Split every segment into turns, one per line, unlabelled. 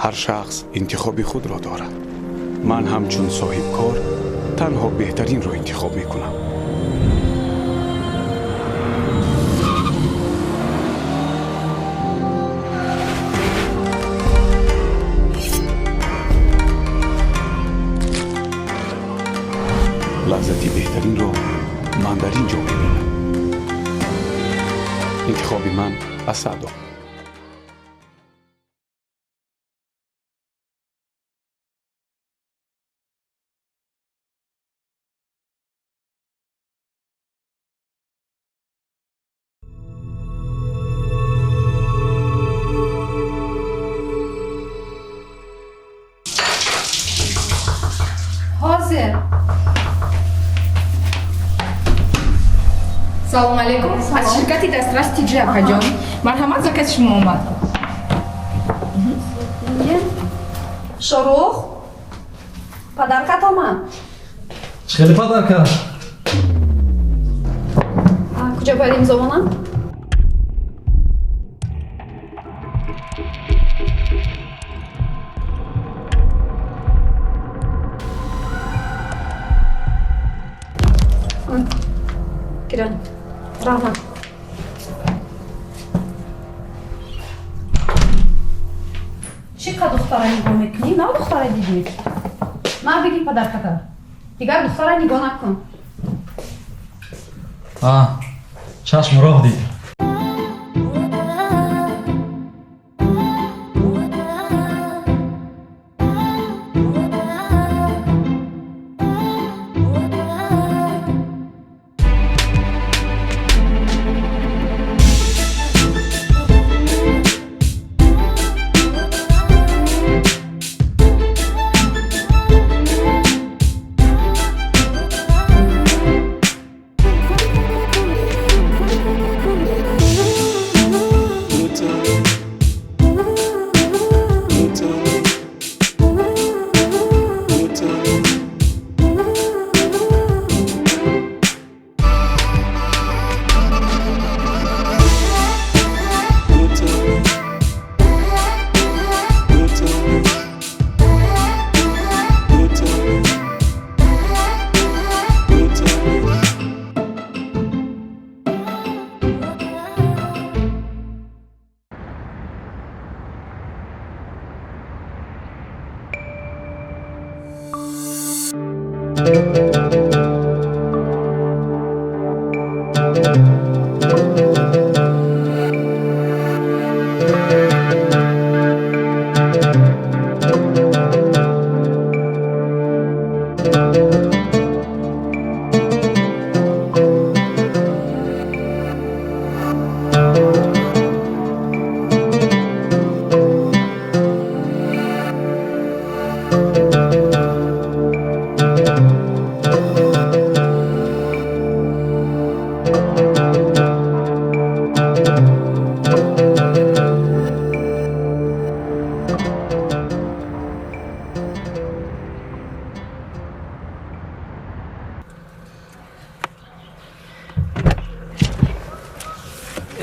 Ҳар шахс интихоби худро дорад. Ман ҳамчун соҳибкор танҳо беҳтаринро интихоб мекунам. Лаззати беҳтаринро ман дар ин ҷо мебинам. Интихоби ман Асадо.
Ҳозир.
Салом алейкум. Аз ширкати Дастрас Тиҷи, акаҷон. Марҳамат, заказ шумо омад.
Шорух, подаркат омад.
Чӣ хеле подарка?
Куҷо бояд имзо монам? Гиран. Раҳмат. Чӣ қа духтара нигоҳ мекунӣ? На, духтара дидӣ. Ма, бигир подарката. Дигар духтара нигоҳ накун.
А, чашм, роҳ дид.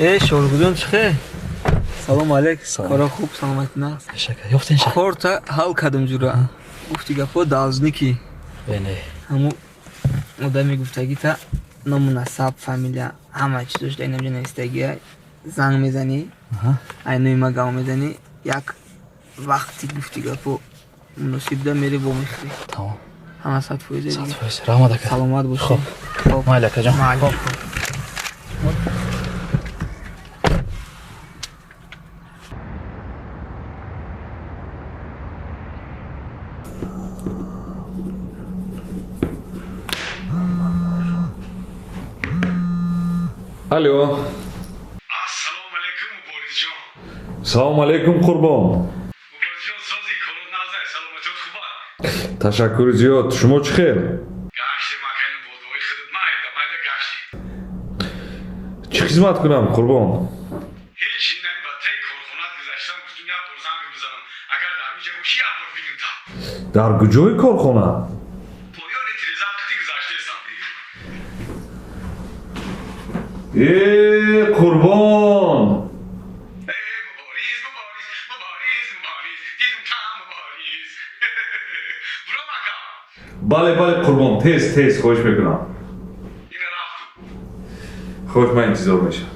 Э, Шоргуҷон, чӣ хел? Салом алейк, кора хуб, саломатӣ, нағз?
Ташаккур, ёфтен ша?
Корта ҳал кардам, ҷура. Гуфти гапо, должники.
Бене.
Ҳаму одами гуфтагита ному насаб, фамилия, ҳама чиз дошта, инамҷа навистагия. Занг мезанӣ, айнои ма гав мезанӣ, як вақти гуфти гапо муносибда мери, вомехӯрӣ.
Тамом.
Ҳама 100%.
100%. Раҳмат, ака.
Саломат бошӣ.
Хоб. Майли, акаҷон.
Майли.
Хоб.
Алло.
Ассалому алайкум, Муборизҷон.
Салому алайкум, Қурбон.
Муборизҷон, сози, коро нағзай, саломатиёт хуба?
Ташаккури зиёд, шумо чӣ хел?
Гаштем, акайну, бо дуои худат, майда майда гаштем.
Чӣ хизмат кунам, Қурбон?
Ҳеҷ, инами ба теи корхонат гузаштам, гуфтум, як бор занг бизанам, агар дар ҳаминҷа бошӣ, як бор бинем та.
Дар куҷои корхона?
Поёни тиреза қити гузаштаестам.
Э, Қурбон.
Э, Мубориз, Мубориз, Мубориз, Мубориз, дидум.
Бале, бале, Қурбон, тез, тез, хоҳиш мекунам.
Ина рафту.
Хош, ман интизор мешавам.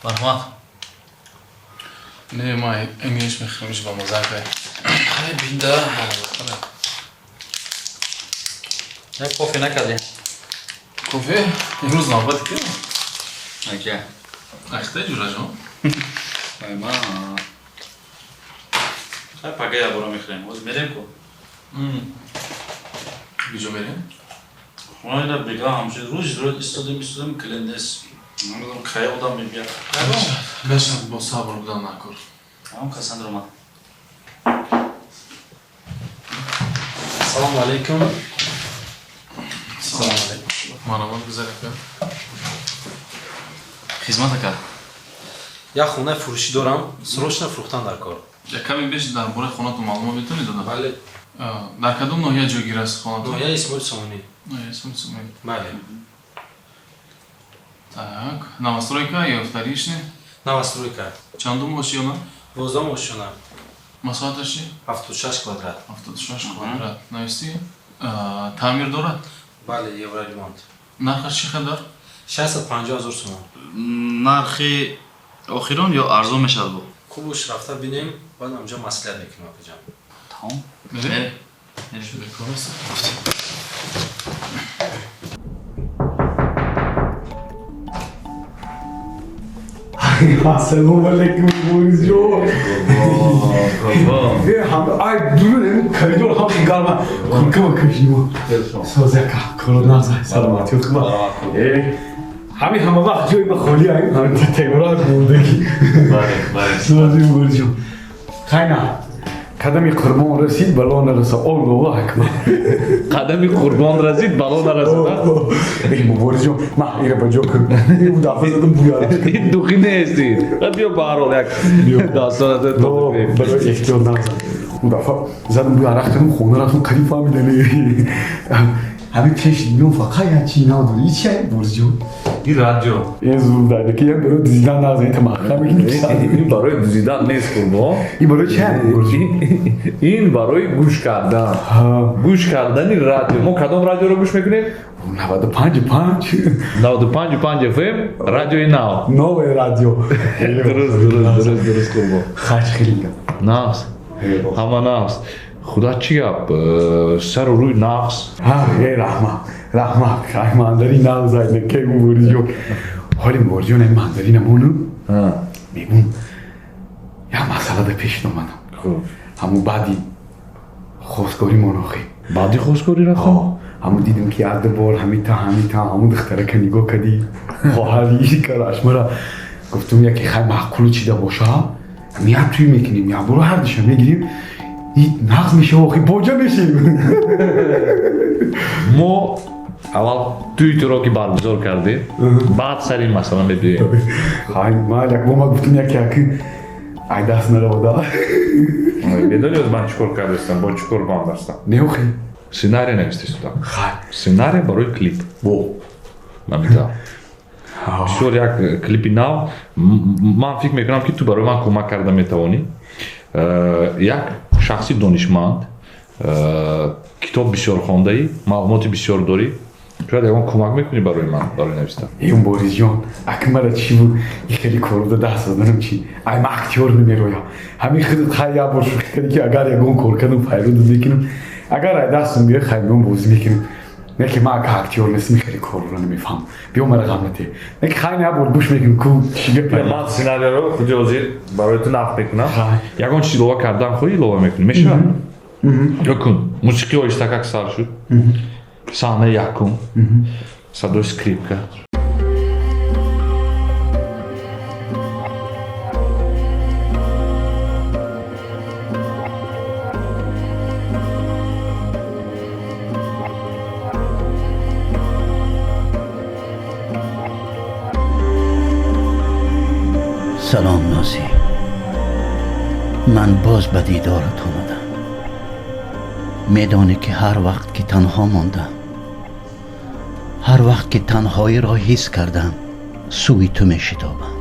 Марҳамат. Не, ма иниш мехӯриш ба мазака. Хай бинда.
Як кофе накардем.
Кофе? Имрӯз навбати ки?
Ака.
Ахта ҷураҷон.
Ай ма. Хай пага як бора мехӯрем. Ҳозир мерем ку.
Куҷо мерем?
Хона бега ҳамчун рӯзи рӯз истодем, истодем, клиент нест. Намедонам кай одам мебиёд.
Бешад бо сабр будан накор.
Ҳам Кассандр омад. Салому алайкум. Салому алайкум.
Марҳамат, гузар, ака.
Хизмат, ака.
Як хонаи фурӯшӣ дорам, срочно фурӯхтан дар кор.
Як каме беш дар бораи хонатон маълумот метавонед дода?
Бале.
Дар кадом ноҳия ҷойгир аст хонатон?
Ноҳияи Исмоили Сомонӣ.
Ноҳияи Исмоили Сомонӣ.
Бале.
Так, новостройка ё вторичный?
Новостройка.
Чандум ошёна?
12-ум ошёна.
Масоҳаташ чи?
76 квадрат.
76 квадрат. Нависти? Таъмир дорад?
Бале, евроремонт.
Нархаш чӣ қадар?
650 ҳазор сомон.
Нархи охирон ё арзон мешавад бо?
Хубуш рафта бинем, баъд ҳамҷо маслиҳат мекунем, акаҷон.
Тамом.
Мерем?
Мерем.
Шуде кор аст?
Ассалому алайкум, Борисҷон.
Қурбон.
Ай, дурун коридор ҳам гарма. Куркама кашима. Созяка, корот нағз, саломатӣ хуба. Ҳамин ҳама вақт ҷои ма холӣ ай, ҳамин темурат мондагӣ.
Бале, бале.
Сози, Борисҷон. Хайна. Қадами Қурбон расид, бало нараса. Аллоҳу акбар.
Қадами Қурбон расид, бало нарасад.
Эй, Муборизҷон, ма ира ба ҷо кун. Ин дафъа задам буяр.
Ин духи нест ин. Биё, ба ҳар ҳол як достонат.
Барои эҳтиёт назан. Он дафъа задам буи арақ кардам, хона рафтам, қариб фаҳмидани. Ҳамин пеш миён фақат як чи надори. И чи, Борисҷон?
Ин радио.
Ин зур дарда ки барои дузидан нағз, ин маҳкам мекунӣ.
Ин барои дузидан нест, Қурбон.
Ин барои чи, Борисҷон?
Ин барои гӯш кардан. Гӯш кардани радио. Мо кадом радиоро гӯш мекунем?
95,5.
95,5 FM, радиои нав.
Новое радио.
Дуруст, дуруст, дуруст, дуруст, Қурбон.
Хач хеле гап.
Нағз. Ҳама нағз. Худо, чӣ гап? Сару рӯй нағз.
Ҳа, э, раҳмат, раҳмат. Ай мандари нағз ай неке, Муборизҷон. Ҳоли, Муборизҷон, ай мандарина мону мегум, як масъала да пеш омадам.
Хуб.
Ҳамун баъди хостгорӣ монохӣ.
Баъди хостгорӣ рафтам?
Ҳамун дидем ки як ду бор ҳамита, ҳамита ҳамун духтарака нигоҳ кардӣ, хоҳари караш мара. Гуфтум, яке хай маъқулу чида боша, ҳами як тӯй мекунем, як боро ҳардуша мегирем, нағз мешава, охи боҷа мешем.
Мо аввал тӯи туро ки баргузор кардем, баъд сари ин масъала мебиёем.
Хай, ман як бор ма гуфтум, яке яки ай даст наравода.
Медонӣ, оз ман чӣ кор кардастам, бо чӣ кор банд ҳастам?
Не, охи.
Сценария навистистам.
Хай.
Сценария барои клип.
Во.
Намедонам, бисёр як клипи нав. Ман фикр мекунам, ки ту барои ман кӯмак карда метавонӣ. Як шахси донишманд, китоб бисёр хондаӣ, маълумоти бисёр дорӣ, шояд ягон кӯмак мекунӣ барои ман, барои навистан.
Эй, Борисҷон, аки мара чӣ буд, и хеле коруда даст заданам чи, ай ма актёр намероям. Ҳамин худат хай як бор шӯхӣ кардӣ, ки агар ягон кор кардам, файрудат мекунам. Агар ай дастам биёй, хай меом, бозӣ мекунем. Не ки ман ака актёр нестам, хеле корро намефаҳмам. Биё, мара ғам натеҳ. Не ки хай, як бор гӯш мекунем ку чӣ гап.
Ман сценарияро худи ҳозир барои ту нақд мекунам. Ягон чиз илова кардан хоҳӣ, илова мекунӣ, мешавад? Ё кун мусиқӣ оҳиста как сар шуд, саҳнаи якум, садои скрипка.
Салом, Нозӣ. Ман боз ба дидорат омадам. Медонӣ ки ҳар вақт ки танҳо мондам, ҳар вақт ки танҳоиро ҳис кардам, сӯи ту мешитобам.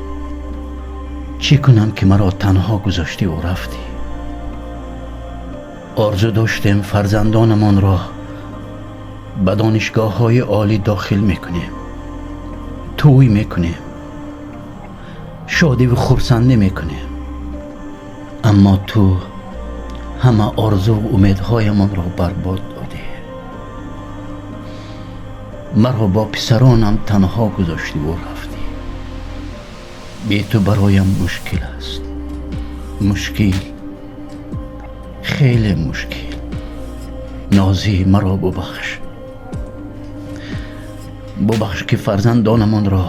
Чӣ кунам ки маро танҳо гузоштиву рафтӣ? Орзу доштем фарзандонамонро ба донишгоҳҳои олӣ дохил мекунем, тӯй мекунем, шодиву хурсандӣ мекунем, аммо ту ҳама орзуву умедҳоямонро барбод додӣ. Маро бо писаронам танҳо гузоштиву рафтӣ. Бе ту бароям мушкил аст, мушкил, хеле мушкил. Нозӣ, маро бубахш, бубахш ки фарзандонамонро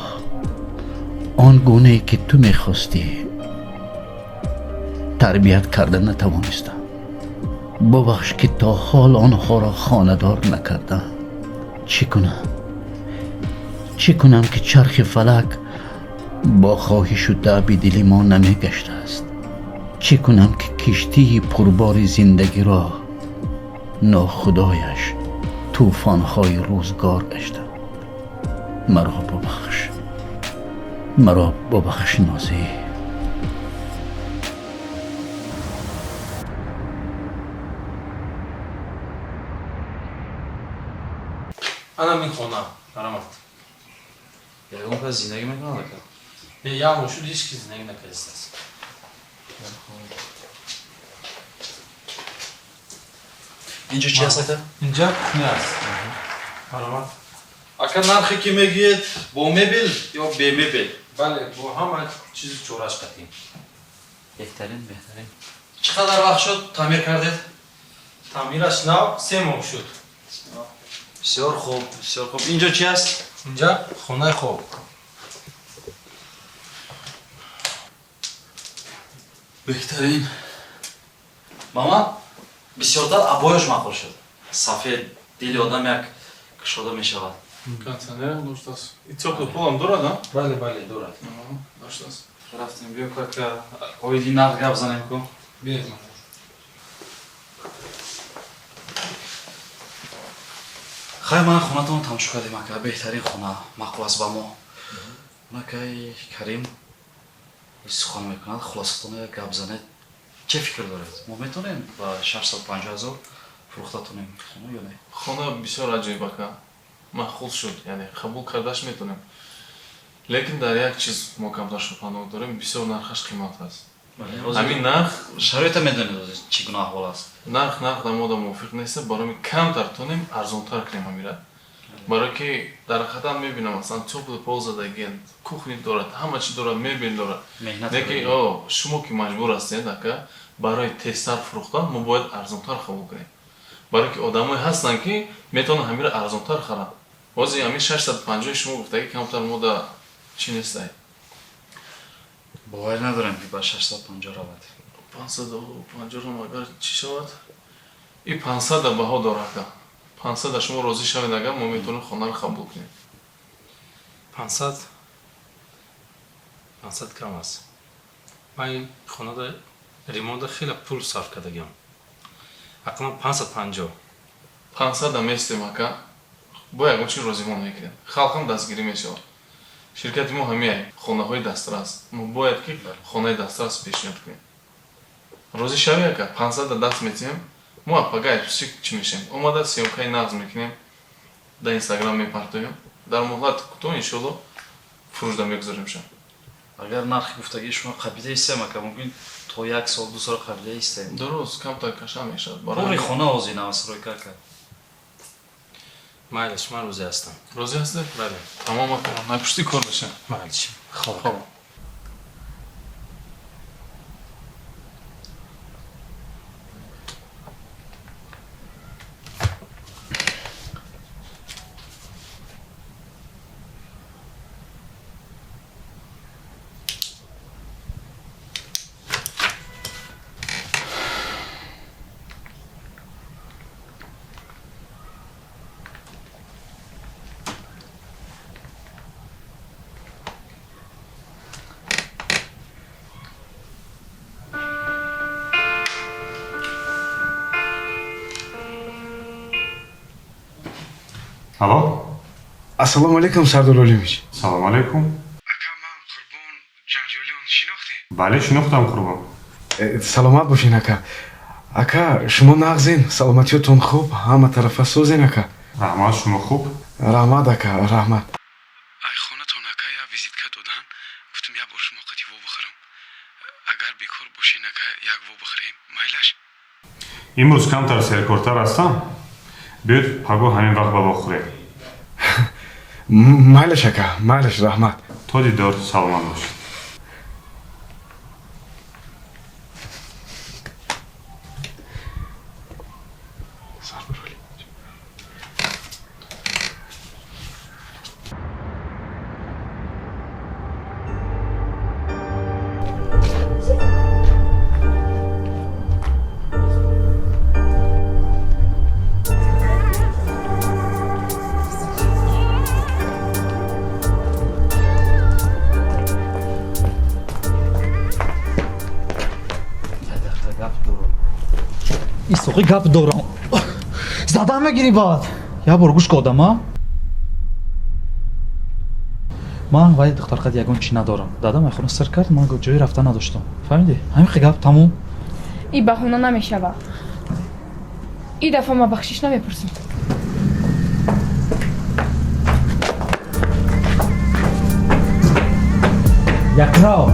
он гунае ки ту мехостӣ тарбият карда натавонистам. Бубахш ки то ҳол онҳоро хонадор накардам. Чӣ кунам, чӣ кунам ки чархи фалак бо хоҳишу таъби дили мо намегаштааст? Чӣ кунам ки киштии пурбори зиндагиро нохудояш тӯфонҳои рӯзгор гаштанд? Маро бубахш, маро бубахш, Нозӣ.
Анам ин хона, марамат.
Ягон кас зиндагӣ мекунад ака?
Не, як моҳ шуд, ҳеҷ ки зиндагӣ накардааст.
Инҷо чи аст ака?
Инҷа кухня аст. Марамат.
Ака, нархе ки мегӯед, бо мебел ё бе мебел?
Бале, бо ҳама чизи чораш қатъим.
Беҳтарин, беҳтарин. Чӣ қадар вақт шуд таъмир кардед?
Таъмираш нав 3 моҳ шуд.
Бисёр хуб, бисёр хуб. Инҷо чи аст?
Инҷа хонаи хоб.
Беҳтарин. Ба ман бисёртар обоёш маъқул шуд. Сафед, дили одам як кушода мешавад.
Кондиционер доштааст. И тёплый полам дорад, а?
Бале, бале, дорад.
Доштааст.
Рафтем, биё, кака, оиди нарх гап занем ку.
Биёед.
Хай, ман хонатонро тамошо кардем, ака, беҳтарин хона, маъқул аст ба мо. Акай Карим сухан мекунад, хулосатона як гап занед. Чӣ фикр доред, мо метавонем ба 650 000 фурӯхта тонем хона ё не?
Хона бисёр аҷоиб, ака. Маъқул шуд, яъне қабул кардаш метавонем. Лекин дар як чиз мо камтар шубҳанок дорем, бисёр нархаш қимат аст. Ҳамин нарх
Шароита медонед, ҳозир чӣ гуна аҳвол аст.
Нарх дар мода мувофиқ нест, барои камтар тонем арзонтар кунем ҳамира. Барое ки дар ҳақиқатан мебинам, масалан, тёплый пол задагианд, кухня дорад, ҳама чи дорад, мебел дорад.
Меҳнат
Лекин
кардагӣ.
о шумо ки маҷбур ҳастед, ака, барои тезтар фурӯхтан мо бояд арзонтар қабул кунем. Барое ки одамое ҳастанд, ки метавонанд ҳамира арзонтар харанд. Ҳозир ҳамин 650 шумо гуфтагӣ камтар мода чӣ нестай.
Боварӣ надорем, ки ба 650 равад.
550-ам агар чӣ шавад? И 500-да баҳо дорад, ака. 500-да шумо розӣ шавед, агар мо метавонем хонаро қабул кунем.
500, 500 кам аст. Ман ин хонада ремонта хеле пул сарф кардагиам. Ақаллан 550.
500-да местем, ака. Бо ягон чи розимон мекунем. Халқам дастгирӣ мешавад. Ширкати мо ҳамияй хонаҳои дастрас. Мо бояд ки хонаи дастрас пешниҳод кунем. Розӣ шавӣ, ака, 500-да даст метиҳем. Мо апагай чӣ мешем? Омада съёмкаи нағз мекунем. Дар Инстаграм мепартоем. Дар муҳлати кӯтоҳ, иншоалло, фурӯшда мегузоремша.
Агар нархи гуфтагии шумо қабида истем, ака, мумкин то як сол, 2 сол қабида истем.
Дуруст, камтар каша мешавад.
Пури хона ҳозир новостройка, ака.
Майлиш, ман розӣ ҳастам.
Розӣ ҳастед?
Бале.
Тамом, ака, напушти кор меша.
Майлиш, хоб.
Хоб.
Алло?
Ассалому алайкум, Сардор Олимович.
Салом алайкум.
Ака, ман Қурбон Ҷанҷолиён, шинохтем?
Бале, шинохтам, Қурбон.
Саломат бошен, ака. Ака, шумо нағзен, саломатиётон хуб, ҳама тарафа созен, ака.
Раҳмат, шумо хуб?
Раҳмат, ака, раҳмат. Ай хонатон, ака, я визитка додан, гуфтам як бор шумо қати во бихӯрам. Агар бекор бошен, ака, як во бихӯрем, майлаш?
Имрӯз камтар серкортар ҳастам. Биёед пагоҳ ҳамин вақт ба вохӯрем.
Майлаш, ака, майлаш, раҳмат.
То дидор, саломат бошед.
Исоқи гап дорам. Задан мегирӣ баъд. Як бор гӯш ка одама. Ман вай духтарқад ягон чӣ надорам. Дадам айхона сир кард, ман ҷое рафта надоштам. Фаҳмидӣ? Ҳамин хел гап тамом.
И баҳона намешава. И дафъа ма бахшиш намепурсам.
Якрав.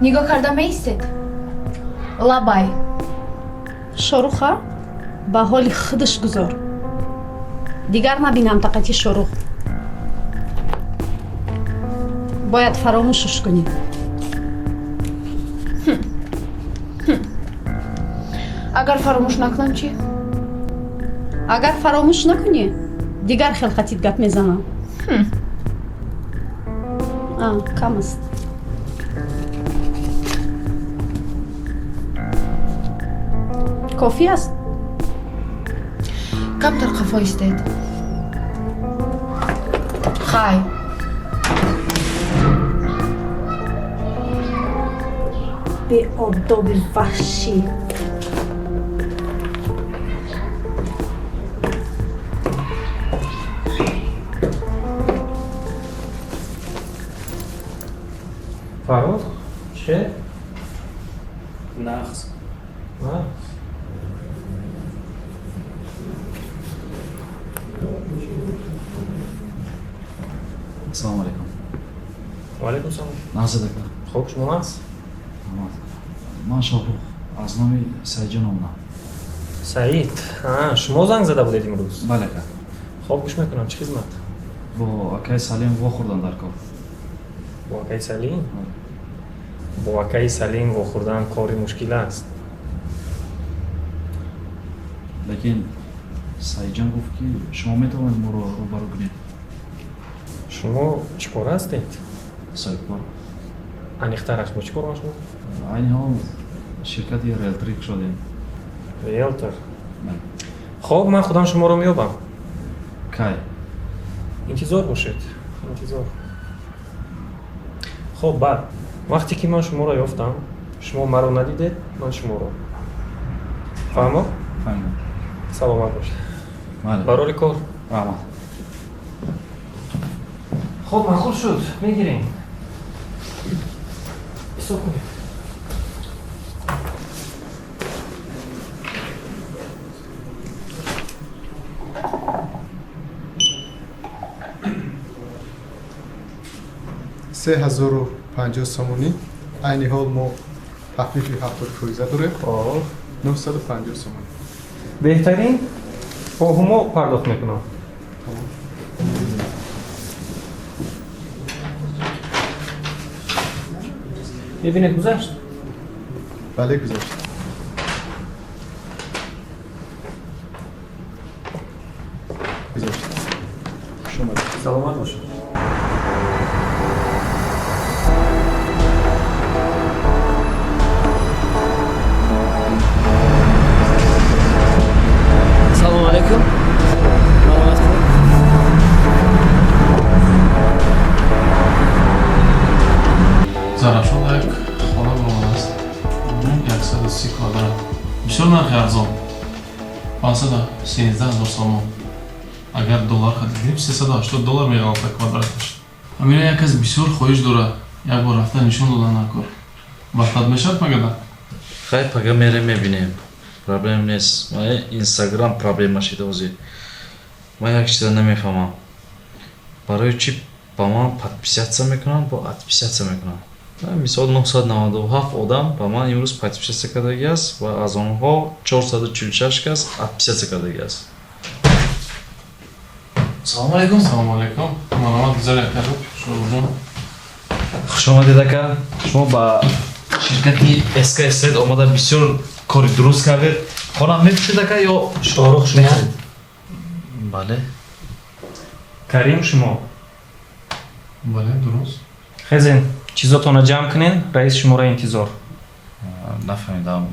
Нигоҳ карда меистед? Лабай.
Шоруха ба ҳоли худаш гузор. Дигар набинам тақати Шорух. Бояд фаромӯшаш кунӣ.
Агар фаромӯш накунам чӣ?
Агар фаромӯш накунӣ, дигар хел қатит гап мезанам. Кам аст. Кофӣ аст?
Камтар қафо истед. Хай.
Беодоби ваҳшӣ.
Фаррух, че?
Нағз.
Нағз.
Ассалому алайкум.
Ва алайкум салом.
Нағз ака.
Хуб, шумо нағз?
Ман Шоҳрух аз номи Саидҷон омадам.
Саид, шумо занг зада будед имрӯз?
Бале ака.
Хуб, гӯш мекунам, чӣ хизмат?
Бо акаи Салим вохӯрдан дар кор.
Бо акаи Салим? Бо акаи Салим вохӯрдан кори мушкил аст.
Лекин Саидҷон гуфт, ки шумо метавонед моро рӯбарӯ кунед.
Шумо чӣ кор ҳастед?
Соҳибкор.
Аниқтараш бо чӣ кор машғул?
Айни ҳол ширкати риэлторӣ кушодем.
Риэлтор? Хоб, ман худам шуморо меёбам.
Кай?
Интизор бошед, интизор. Хоб, баъд
Вақте ки ман шуморо ёфтам, шумо маро надидед, ман шуморо. Фаҳмо?
Фаҳмидам.
Саломат бошед.
Бале.
Барори кор.
Раҳмат.
Хуб, маъқул шуд, мегирем. Ҳисоб кунед.
3050 сомонӣ. Айни ҳол мо тахфифи 70% дорем. 950 сомонӣ.
Беҳтарин, бо ҳумо пардохт мекунам. Мебинед, гузашт?
Бале, гузашт. Гузашт. Хуш омадед.
Саломат бошед.
Салому алейкум. Марҳамат кунед.
Зарафшон як хона баромадааст, 130 квадрат, бисёр нархи арзон, 513 000 сомон. Агар доллар харид кунем, 380 доллар меғалта квадраташ. Амира, як кас бисёр хоҳиш дорад, як бор рафта нишон додан накор. Вақтат мешавад пагада?
Хай, пага мерем, мебинем, проблем нест. Ман инстаграм проблема шида ҳозир. Ман як чиза намефаҳмам, барои чӣ ба ман подписаться мекунанд, бо отписаться мекунанд. Мисол, 997 одам ба ман имрӯз подписаться кардагӣ аст ва аз онҳо 446 кас отписаться кардагӣ аст. Салому алейкум.
Салому алейкум, марҳамат, гузар, якаҷо, шоҳурҷон.
Хуш омадед, ака. Шумо ба ширкати СКС омада бисёр кори дуруст кардед. Хона мепӯшед, ака, ё
Шоҳрух шумо?
Бале.
Карим шумо?
Бале, дуруст.
Хезен, чизотонро ҷамъ кунен, раис шуморо интизор.
Нафаҳмидам,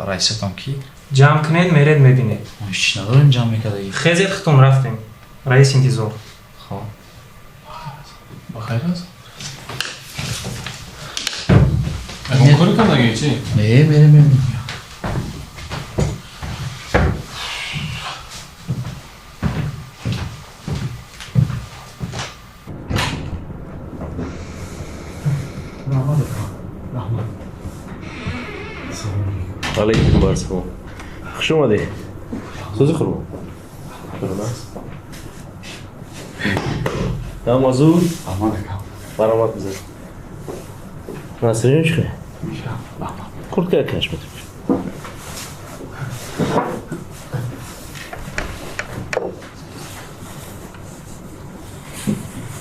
раисатон кӣ?
Ҷамъ кунед, меред, мебинед.
Ҳеч надорем ҷамъ мекардаги.
Хезед, худтон рафтем, раис интизор.
Хоб.
Бахайр аст? Ягон коре кардаги, чӣ?
Не, мерем, мебинем.
Раҳмат, раҳмат.
Алейкум ассалом, хуш омадӣ. Сӯзи қурбон намазу.
Раҳмат, ака.
Баромад бизан. Насрин, чӣ куртка каш метавонӣ?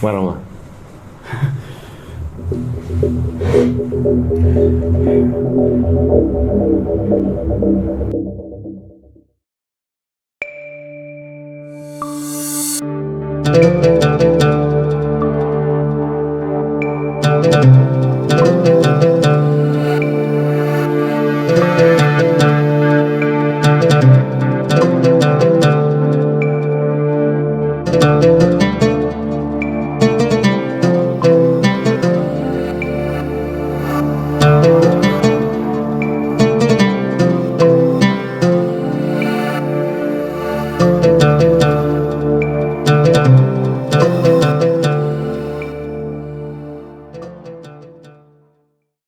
Баромад.